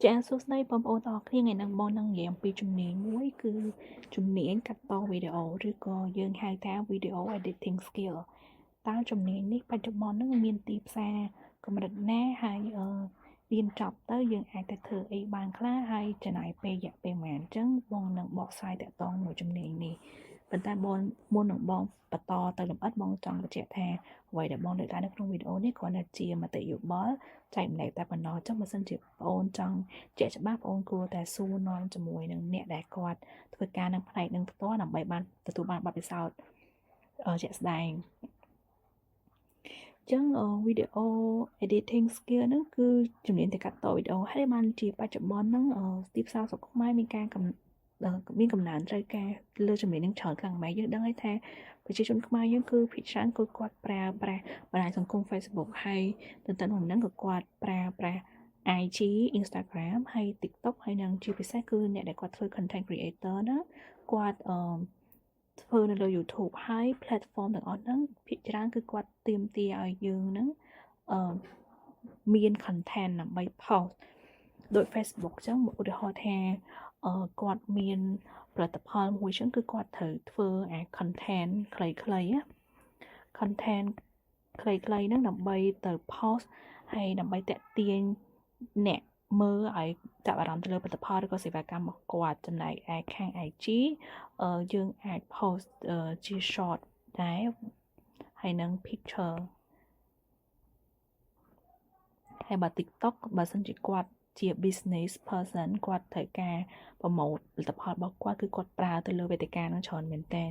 ចាសួស្តីបងប្អូនទាំងអស់គ្នាថ្ងៃនេះបងនឹងនិយាយអំពីជំនាញមួយគឺជំនាញកាត់តវីដេអូឬក៏យើងហៅថា Video Editing Skill តើជំនាញនេះបច្ចុប្បន្ននឹងមានទីផ្សារកម្រិតណាហើយអឺរៀនចប់ទៅយើងអាចទៅធ្វើអីបានខ្លះហើយចំណាយពេលរយៈពេលប៉ុន្មានអញ្ចឹងបងនឹងបកស្រាយតាក់ទងមួយជំនាញនេះប៉ុន្តែបងមុននឹងបងបន្តទៅលម្អិតបងចង់បញ្ជាក់ថាអ្វីដែលបងលើកឡើងនៅក្នុងវីដេអូនេះគ្រាន់តែជាមតិយោបល់ចែករំលែកតែប៉ុណ្ណោះចុះបើសិនជាបងអូនចង់ជាក់ច្បាស់បងអូនគួរតែសួរនាំជាមួយនឹងអ្នកដែលគាត់ធ្វើការនៅផ្នែកនឹងផ្ទាល់ដើម្បីបានទទួលបានបទពិសោធន៍ជាក់ស្ដែងចឹង video editing skill ហ្នឹងគឺជំនាញទៅកាត់តវីដេអូហើយបានជាបច្ចុប្បន្នហ្នឹងទីផ្សារស្រុកខ្មែរមានការកំមានកំណើនត្រូវការលើជំនាញនឹងច្រើនខ្លាំងម៉េចយើងដឹងហើយថាប្រជាជនខ្មែរយើងគឺភាគច្រើនគឺគាត់ប្រើប្រាស់បណ្ដាញសង្គម Facebook ហើយទន្ទឹមនឹងហ្នឹងក៏គាត់ប្រើប្រាស់ IG Instagram ហើយ TikTok ហើយនឹងជាពិសេសគឺអ្នកដែលគាត់ធ្វើ content creator ហ្នឹងគាត់អឺធ្វើនៅលើ YouTube ហើយ platform ទាំងអស់ហ្នឹងភាគច្រើនគឺគាត់ទាមទារឲ្យយើងហ្នឹងអឺមាន content ដើម្បី post ដូច Facebook ចឹងឧទាហរណ៍ថាអឺគាត់មានផលិតផលមួយចឹងគឺគាត់ត្រូវធ្វើអា content ខ្លីៗណា content ខ្លីៗហ្នឹងដើម្បីទៅ post ហើយដើម្បីតាក់ទាញអ្នកមើលឲ្យចាប់អារម្មណ៍ទៅលើផលិតផលឬក៏សេវាកម្មរបស់គាត់ចំណែកឯខាង IG យើងអាច post ជា short ដែរហើយនឹង picture ហើយបើ TikTok បើសិនជាគាត់ជា business person គាត់ត្រូវការ promote ផលិតផលរបស់គាត់គឺគាត់ប្រើទៅលើវេទិកាហ្នឹងច្រើនមែនតើ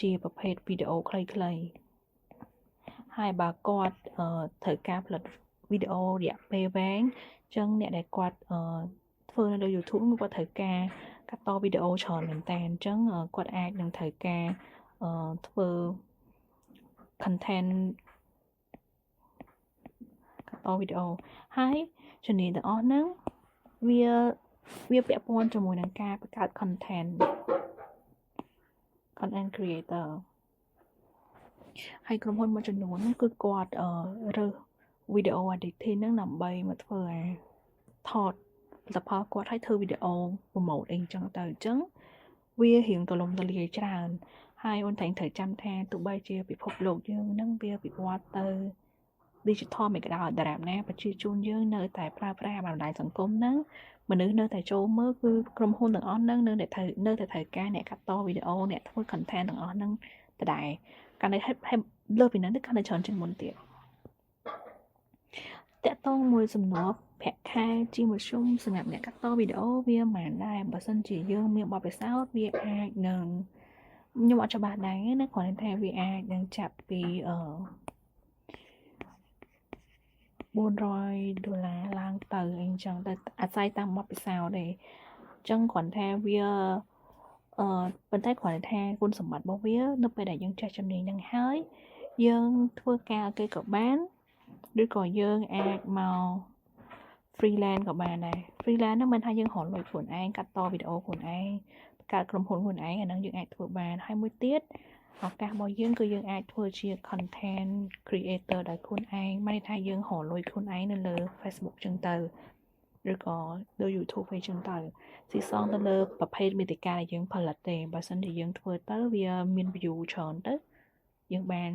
ជាប្រភេទវីដេអូខ្លីៗហើយបើគាត់ត្រូវការផលិត វីដេអូរយៈពេលវែងអញ្ចឹងអ្នកដែលគាត់អឺធ្វើនៅលើ YouTube គាត់ត្រូវការកាត់តវីដេអូច្រើនមែនតើអញ្ចឹងគាត់អាចនឹងត្រូវការអឺធ្វើ content កាត់តវីដេអូហើយជំនាញទាំងអស់ហ្នឹងវាវាពាក់ព័ន្ធជាមួយនឹងការបង្កើត content content creator ហើយក្រុមហ៊ុនមួយចំនួនគឺគាត់អឺរើស video editing ហ្នឹងដើម្បីមកធ្វើអាថតផលិតផលគាត់ឲ្យធ្វើវីដេអូ promote អីចឹងទៅអញ្ចឹងវារៀងទូលំទូលាយច្រើន ហើយអូនតែងត្រូវចាំថាទោះបីជាពិភពលោកយើងហ្នឹងវាវិវត្តទៅ digital មិនក៏ដោយដរាបណាប្រជាជនយើងនៅតែប្រើប្រាស់បណ្ដាញសង្គមហ្នឹងមនុស្សនៅតែចូលមើលគឺក្រុមហ៊ុនទាំងអស់ហ្នឹងនៅតែត្រូវការអ្នកកាត់តវីដេអូអ្នកធ្វើ content ទាំងអស់ហ្នឹងដដែលកាន់តែលើសពីហ្នឹងទៅកាន់តែច្រើនជាងមុនទៀតតាក់ទងមួយសំណប់ប្រាក់ខែជាមធ្យមសម្រាប់អ្នកកាត់តវីដេអូវាមិនដែរបើសិនជាយើងមានបទពិសោធន៍វាអាចនឹងខ្ញុំអត់ច្បាស់ដែរណាគ្រាន់តែថាវាអាចនឹងចាប់ពីអឺ400ដុល្លារឡើងទៅអីចឹងទៅអាស្រ័យតាមបទពិសោធន៍ទេអញ្ចឹងគ្រាន់ថាវាអឺប៉ុន្តែគ្រាន់តែថាគុណសម្បត្តិរបស់វានៅពេលដែលយើងចេះជំនាញហ្នឹងហើយយើងធ្វើការគេក៏បានឬក៏យើងអាចមក freelance ក៏បានដែរ freelance ហ្នឹងមិនថាយើងរកលុយខ្លួនឯងកាត់តវីដេអូខ្លួនឯងបង្កើតក្រុមហ៊ុនខ្លួនឯងអាហ្នឹងយើងអាចធ្វើបានហើយមួយទៀតឱកាសរបស់យើងគឺយើងអាចធ្វើជា content creator ដោយខ្លួនឯងមានន័យថាយើងរកលុយខ្លួនឯងនៅលើ Facebook ចឹងទៅឬក៏លើ YouTube អីចឹងទៅស៊ីសងទៅលើប្រភេទមាតិកាដែលយើងផលិតទេបើសិនជាយើងធ្វើទៅវាមាន view ច្រើនទៅយើងបាន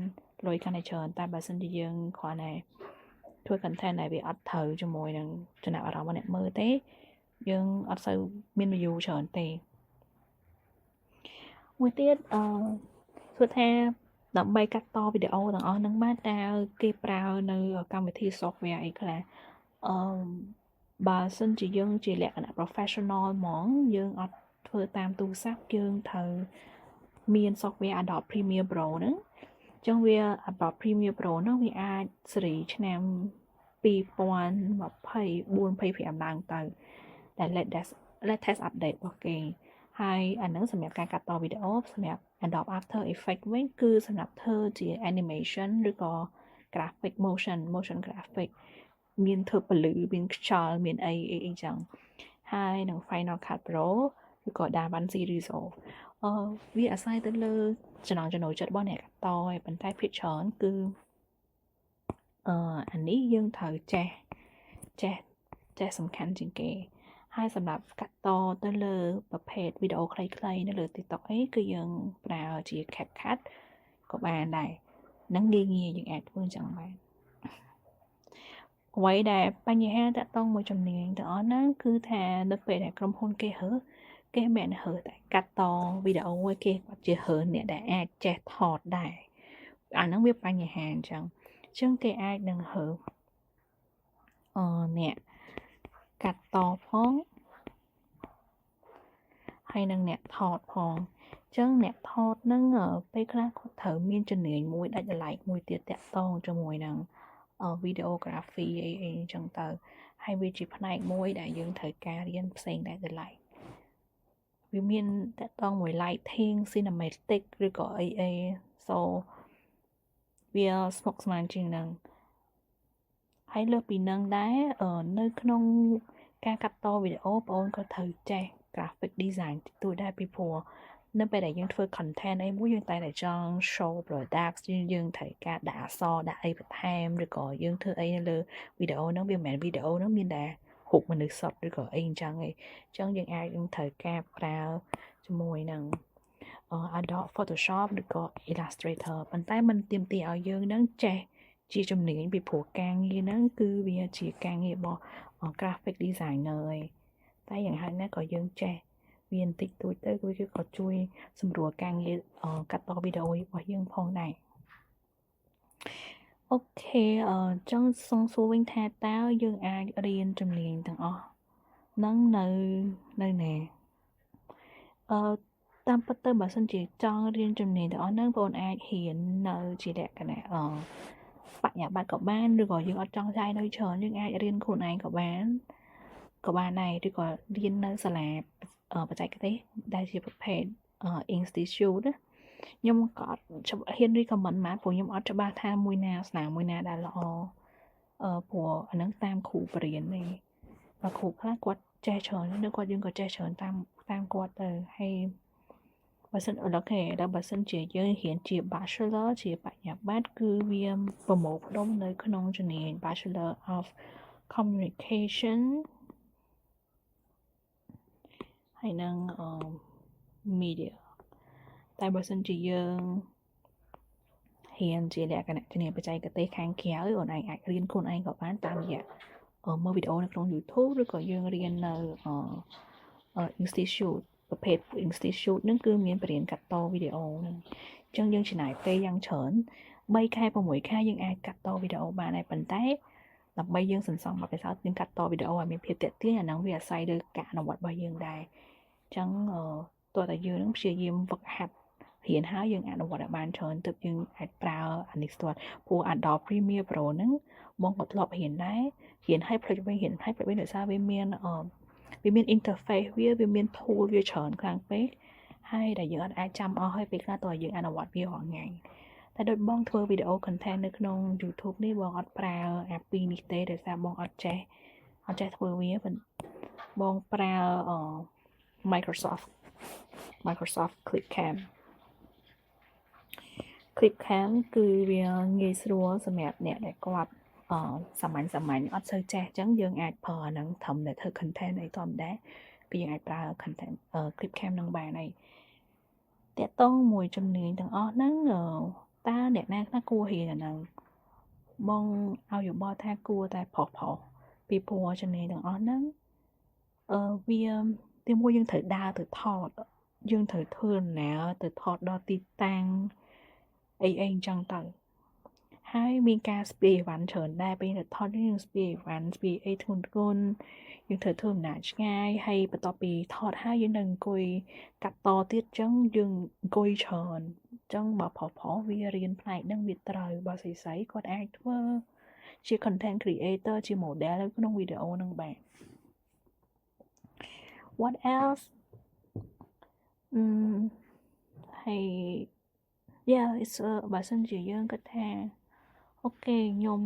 លុយកាន់តែច្រើនតែបើសិនជាយើងគ្រាន់តែ ធ្វើ content ដែលវាអត់ត្រូវជាមួយនឹងចំណាប់អារម្មណ៍របស់អ្នកមើលទេយើងអត់សូវមាន view ច្រើនទេមួយទៀតអឺសួរថាដើម្បីកាត់តវីដេអូទាំងអស់ហ្នឹងបានតើគេប្រើនៅកម្មវិធី software អីខ្លះអឺបើសិនជាយើងជាលក្ខណៈ professional ហ្មងយើងអត់ធ្វើតាមទូរស័ព្ទយើងត្រូវមាន software Adobe Premiere Pro ហ្នឹងអញ្ចឹងវា Adobe Premiere Pro ហ្នឹងវាអាចស៊េរីឆ្នាំ2024 25ឡើងទៅដែល latest update របស់គេហើយអាហ្នឹងសម្រាប់ការកាត់តវីដេអូសម្រាប់ Adobe After Effects វិញគឺសម្រាប់ធ្វើជា animation ឬក៏ graphic motion graphic មានធ្វើពន្លឺមានខ្យល់មានអីអីអីចឹងហើយនឹង Final Cut Pro ឬក៏ DaVinci Resolve អឺវាអាស្រ័យទៅលើចំណង់ចំណូលចិត្តរបស់អ្នកកាត់តឯងប៉ុន្តែភាគច្រើនគឺអឺអានេះយើងត្រូវចេះចេះ ចេះសំខាន់ជាងគេហើយសម្រាប់កាត់តទៅលើប្រភេទវីដេអូខ្លីៗនៅលើ TikTok អីគឺយើងប្រើជា CapCut ក៏បានដែរនឹងងាយងាយយើងអាចធ្វើអញ្ចឹងបានអ្វីដែលបញ្ហាតាក់ទងមួយជំនាញទាំងអស់ហ្នឹងគឺថានៅពេលដែលក្រុមហ៊ុនគេរើសគេមិនមែនរើសតែកាត់តវីដេអូឯគេគាត់ជារើសអ្នកដែលអាចចេះថតដែរអាហ្នឹងវាបញ្ហាអញ្ចឹងអញ្ចឹងគេអាចនឹងរើសអ្នកកាត់តផងហើយនឹងអ្នកថតផងអញ្ចឹងអ្នកថតហ្នឹងពេលខ្លះគាត់ត្រូវមានជំនាញមួយដាច់ដោយឡែកមួយទៀតតាក់ទងជាមួយនឹង videography អីអីអញ្ចឹងទៅហើយវាជាផ្នែកមួយដែលយើងត្រូវការរៀនផ្សេងដែរដោយឡែកវាមានតាក់ទងមួយ lighting cinematic ឬក៏អីអី so វាស្មុគស្មាញជាងហ្នឹងហើយលើសពីនឹងដែរនៅក្នុងការកាត់តវីដេអូបងអូនក៏ត្រូវចេះ graphic design តិចតួចដែរពីព្រោះនៅពេលដែលយើងធ្វើ content អីមួយយើងតែតែចង់ show product យើងត្រូវការដាក់អក្សរដាក់អីបន្ថែមឬក៏យើងធ្វើអីនៅលើវីដេអូហ្នឹងវាមិនមែនវីដេអូហ្នឹងមានតែរូបមនុស្សសុទ្ធឬក៏អីអញ្ចឹងឯងអញ្ចឹងយើងអាចនឹងត្រូវការប្រើជាមួយនឹង Adobe Photoshop ឬក៏ Illustrator ប៉ុន្តែมันទាមទារឲ្យយើងនឹងចេះជាជំនាញពីព្រោះការងារហ្នឹងគឺវាជាការងាររបស់ graphic designer ឯងតែយ៉ាងហោចណាស់ក៏យើងចេះវាបន្តិចតួចទៅវាក៏ជួយសម្រួលការងារកាត់តវីដេអូរបស់យើងផងដែរ okay អញ្ចឹងសងសួរវិញថាតើយើងអាចរៀនជំនាញទាំងអស់ហ្នឹងនៅនៅណាអឺតាមពិតទៅបើសិនជាចង់រៀនជំនាញទាំងអស់ហ្នឹងបងអាចរៀននៅជាលក្ខណៈអបញ្ញាបត្រក៏បានឬក៏យើងអត់ចង់ចាយលុយច្រើនយើងអាចរៀនខ្លួនឯងក៏បានក៏បានដែរឬក៏រៀននៅសាលាបច្ចេកទេសដែលជាប្រភេទ institute ណាខ្ញុំក៏អត់ហ៊ាន recommend មកព្រោះខ្ញុំអត់ច្បាស់ថាមួយណាស្នាមួយណាដែលល្អព្រោះអាហ្នឹងតាមគ្រូបរៀនទេបើគ្រូខ្លះគាត់ចេះច្រើននៅគាត់យើងក៏ចេះច្រើនតាមតាមគាត់ទៅហើយបើសិន okay ដល់បើសិនជាយើងរៀនជា Bachelor ជាបញ្ញាបត្រគឺវាប្រមូលផ្ដុំនៅក្នុងជំនាញ Bachelor of Communication ហើយនឹង media តែបើសិនជាយើងរៀនជាលក្ខណៈជំនាញបច្ចេកទេសខាងក្រៅអូនឯងអាចរៀនខ្លួនឯងក៏បានតាមរយៈមើលវីដេអូនៅក្នុង YouTube ឬក៏យើងរៀននៅ institute ប្រភេទ institute ហ្នឹងគឺមានបរិញ្ញាកាត់តវីដេអូហ្នឹងអញ្ចឹងយើងចំណាយពេលយ៉ាងច្រើន3ខែ6ខែយើងអាចកាត់តវីដេអូបានដែរប៉ុន្តែដើម្បីយើងសន្សំបទពិសោធន៍យើងកាត់តវីដេអូឲ្យមានភាពទាក់ទាញអាហ្នឹងវាអាស្រ័យលើការអនុវត្តរបស់យើងដែរអញ្ចឹងតើតែយើងនឹងព្យាយាមហ្វឹកហាត់រៀនហើយយើងអនុវត្តឲ្យបានច្រើនទើបយើងអាចប្រើអានេះស្ទាត់ព្រោះ Adobe Premiere Pro ហ្នឹងបងក៏ធ្លាប់រៀនដែររៀនឲ្យភ្លេចវិញរៀនឲ្យភ្លេចវិញដោយសារវាមាន interface វាមាន tool វាច្រើនខ្លាំងពេកហើយដែលយើងអត់អាចចាំអស់ហើយពេលខ្លះតើយើងអនុវត្តវារាល់ថ្ងៃតែដូចបងធ្វើវីដេអូ content នៅក្នុង YouTube នេះបងអត់ប្រើអាពីរនេះទេដោយសារបងអត់ចេះអត់ចេះធ្វើវាបងប្រើ Microsoft ClipCam ClipCam គឺវាងាយស្រួលសម្រាប់អ្នកដែលគាត់អសាមញ្ញសាមញ្ញអត់សូវចេះអញ្ចឹងយើងអាចប្រើអាហ្នឹងត្រឹមតែធ្វើ content អីធម្មតាគឺយើងអាចប្រើ content ClipCam នឹងបានហើយតាក់ទងមួយជំនាញទាំងអស់ហ្នឹងតើអ្នកណាខ្លះគួររៀនអាហ្នឹងបងឲ្យយោបល់ថាគួរតែប្រុសប្រុសពីព្រោះជំនាញទាំងអស់ហ្នឹងវាទីមួយយើងត្រូវដើរទៅថតយើងត្រូវធ្វើដំណើរទៅថតដល់ទីតាំងអីអីអញ្ចឹងទៅហើយមានការស្ពាយអីវ៉ាន់ច្រើនដែរពេលទៅថតយើងស្ពាយអីវ៉ាន់ស្ពាយអីធ្ងន់ធ្ងរយើងត្រូវធ្វើដំណើរឆ្ងាយហើយបន្ទាប់ពីថតហើយយើងនឹងអង្គុយកាត់តទៀតអញ្ចឹងយើងអង្គុយច្រើនអញ្ចឹងបើប្រុសប្រុសវារៀនផ្នែកហ្នឹងវាត្រូវបើស្រីស្រីគាត់អាចធ្វើជា content creator ជា model នៅក្នុងវីដេអូហ្នឹងបាន What else? ហើយ yeah, it's បើសិនជាយើងគិតថា okay ខ្ញុំ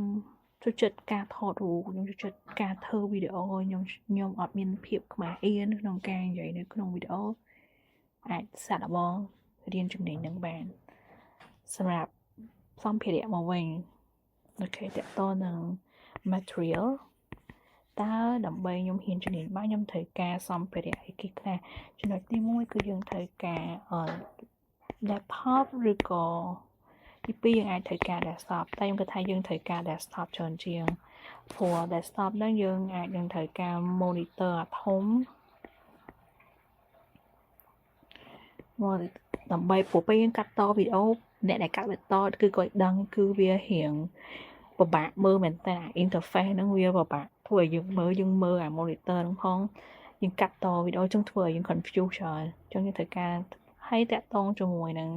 ចូលចិត្តការថតរូបខ្ញុំចូលចិត្តការធ្វើវីដេអូខ្ញុំអត់មានភាពខ្មាស់អៀនក្នុងការនិយាយនៅក្នុងវីដេអូអាចសាកល្បងរៀនជំនាញនឹងបានសម្រាប់សម្ភារៈមកវិញ okay តកតនឹង material តើដើម្បីខ្ញុំហ៊ានជំនាញបានខ្ញុំត្រូវការសម្ភារៈអីគេខ្លះចំណុចទី1គឺយើងត្រូវការ laptop ឬក៏ទី2យើងអាចត្រូវការ desktop តែខ្ញុំគិតថាយើងត្រូវការ desktop ច្រើនជាងព្រោះ desktop ហ្នឹងយើងអាចនឹងត្រូវការ monitor អាធំមកដើម្បីព្រោះពេលយើងកាត់តវីដេអូអ្នកដែលកាត់តគឺគាត់ដឹងគឺវារៀងពិបាកមើលមែនតើអា interface ហ្នឹងវាពិបាកធ្វើឲ្យយើងមើលអា monitor ហ្នឹងផងយើងកាត់តវីដេអូចឹងធ្វើឲ្យយើង confuse ច្រើនចឹងយើងត្រូវការហើយតាក់ទងជាមួយនឹង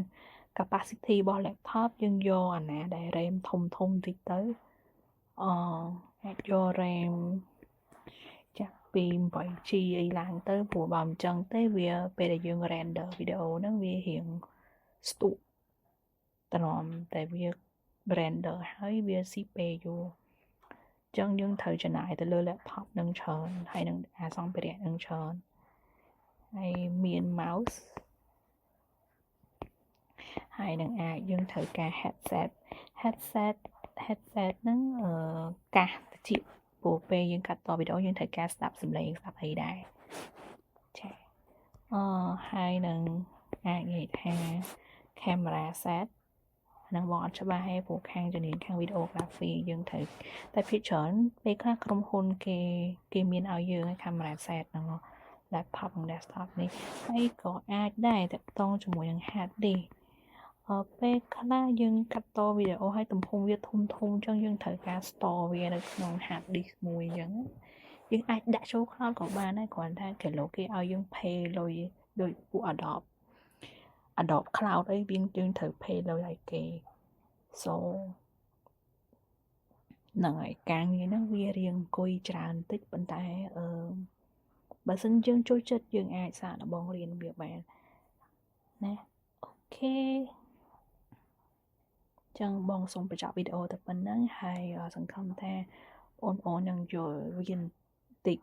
capacity របស់ laptop យើងយកអាណាដែល RAM ធំធំតិចទៅអអាចយក RAM ចាប់ពី 8G អីឡើងទៅព្រោះបើមិនចឹងទេវាពេលដែលយើង render វីដេអូហ្នឹងវារៀងស្ទុះតម្រាំតែវា render ហើយវាស៊ីពេលយូរចឹងយើងត្រូវចំណាយទៅលើ laptop នឹងច្រើនហើយនឹងអាសម្ភារៈនឹងច្រើនហើយមាន mouse ហើយនឹងអាចយើងត្រូវការ headset headset ហ្នឹងអឺកាសតិចព្រោះពេលយើងកាត់តវីដេអូយើងត្រូវការស្ដាប់សំឡេងស្ដាប់អីដែរចាអហើយនឹងអាចនិយាយថា camera set ហ្នឹងបងអត់ច្បាស់ទេព្រោះខាងជំនាញខាង videography យើងត្រូវតែភាគច្រើនពេលខ្លះក្រុមហ៊ុនគេគេមានឲ្យយើង camera set ហ្នឹង laptop និង desktop នេះហើយក៏អាចដែរតាក់ទងជាមួយនឹង hard disk អឺពេលខ្លះយើងកាត់តវីដេអូឲ្យទំហំវាធំធំអញ្ចឹងយើងត្រូវការ store វានៅក្នុង hard disk មួយអញ្ចឹងយើងអាចដាក់ចូល cloud ក៏បានដែរគ្រាន់តែគីឡូគេឲ្យយើង pay លុយដូចពួក Adobe Cloud អីវាយើងត្រូវ pay លុយឲ្យគេ so ហ្នឹងហើយការងារហ្នឹងវារៀងអង្គុយច្រើនតិចប៉ុន្តែអឺបើសិនយើងចូលចិត្តយើងអាចសាកល្បងរៀនវាបានណា OK ចឹងបងសូមបញ្ចប់វីដេអូតែប៉ុណ្្នឹងហើយសង្ឃឹមថាបងប្អូននឹងយល់រៀនតិច